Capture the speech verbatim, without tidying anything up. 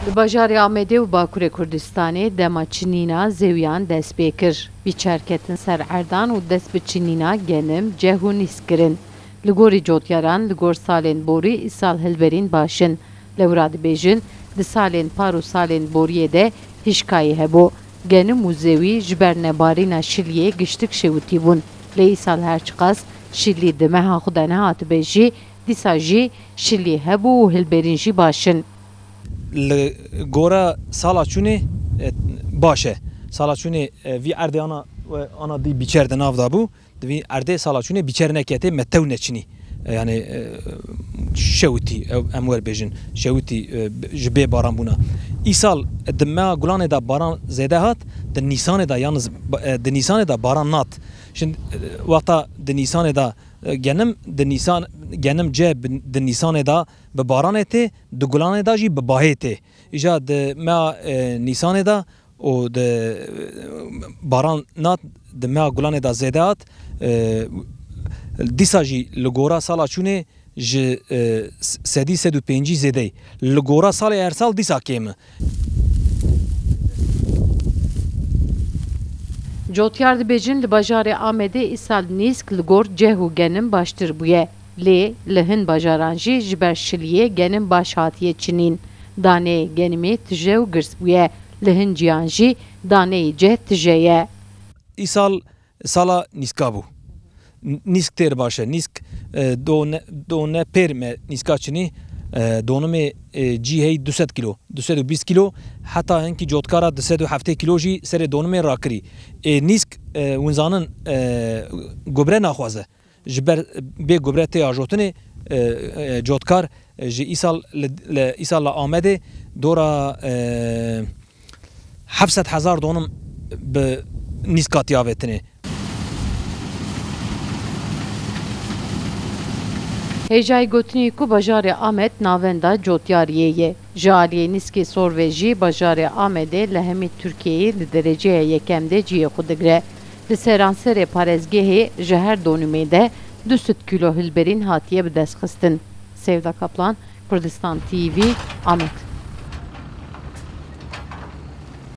Li bajarê Amedê û Bakurê Kurdistanê dema çinîna zewiyan dest pê kir. Bîçer ketin ser erdan û dest bi çinîna genim, ceh û nîsk kirin. Li gorî cotyaran, li gor salên borî îsal hilberîn baş in. Lewra dibêjin, di salên par û salên boriyê de hişkayî hebû. Genim û zewî ji ber nebarîna şiliyê giştik şewitî bûn. Lê îsal her çiqas şilî di meha xwe de nehatibê jî, dîsa jî şilî hebû û hilberîn jî baş in. Li gora sala çûnê, e, baş e. Sala çûnê, e, vî erdê ana, e, ana dî bîçer di nav de bû. Di vî erdê sala çûnê bîçer neketê, me tew neçinî. E, yani, e, şewitî, ew em wer bêjin, şewitî, e, ji bê baran bûna. Îsal di meha gulanê de baran zêde hat, di Nîsanê de yalnız, e, di Nîsanê de baran nat. Şimdi, e, wexta di Nîsanê de, e, genim, di Nîsan, genim ce bi, di Nîsanê de bi baranê tê, di gulanê de jî bi bahê tê. Îja di meha, e, Nîsanê de û di, e, baran nat, di meha gulanê de zêde hat, e, dîsa jî li gora sala çûnê ji, e, s-, sedî sed û pêncî zêdeyî. Li gora salê her sal dîsa kêm e. Cotyar dibêjin, li bajarê Amedê îsal nîsk li gor ceh û genim baştir bûye. Lê li hin bajaran jî ji ber şiliyê genim baş hatiye çinîn. Daneyê genimê tije û girs bûye. Li hin ciyan jî daneyê ceh tije ye. Îsal sala nîska bû. N-, nîsk têr baş e. Nîsk, e, done, done pêr me nîska çinî, e, donimê, e, cî hey du sed kilo, du sed û bîst kilo, heta hinkî cotkara du sed û heftê kilo jî serê donimê rakirî. Ê nîsk, e, hûn zanin, e, gubre naxwaze. Ji ber bê gubre tê ajotinê, e, e, cotkar, e, ji îsal li, li, îsal li Amedê dora, e, heft sed hezar donim bi nîska tê avêtinê. Hêjayî gotinê ku bajarê Amed navenda cotyariyê ye. Ji aliyê nîskê sor ve jî bajarê Amedê li hemî Tirkiyeyê li dereceya yekem de cihê xwe digire. Li seranserê parêzgehê ji her donimê de du sed kilo hilberîn hatiye bidestxistin. Sevda Kaplan, Kurdistan T V, Amed.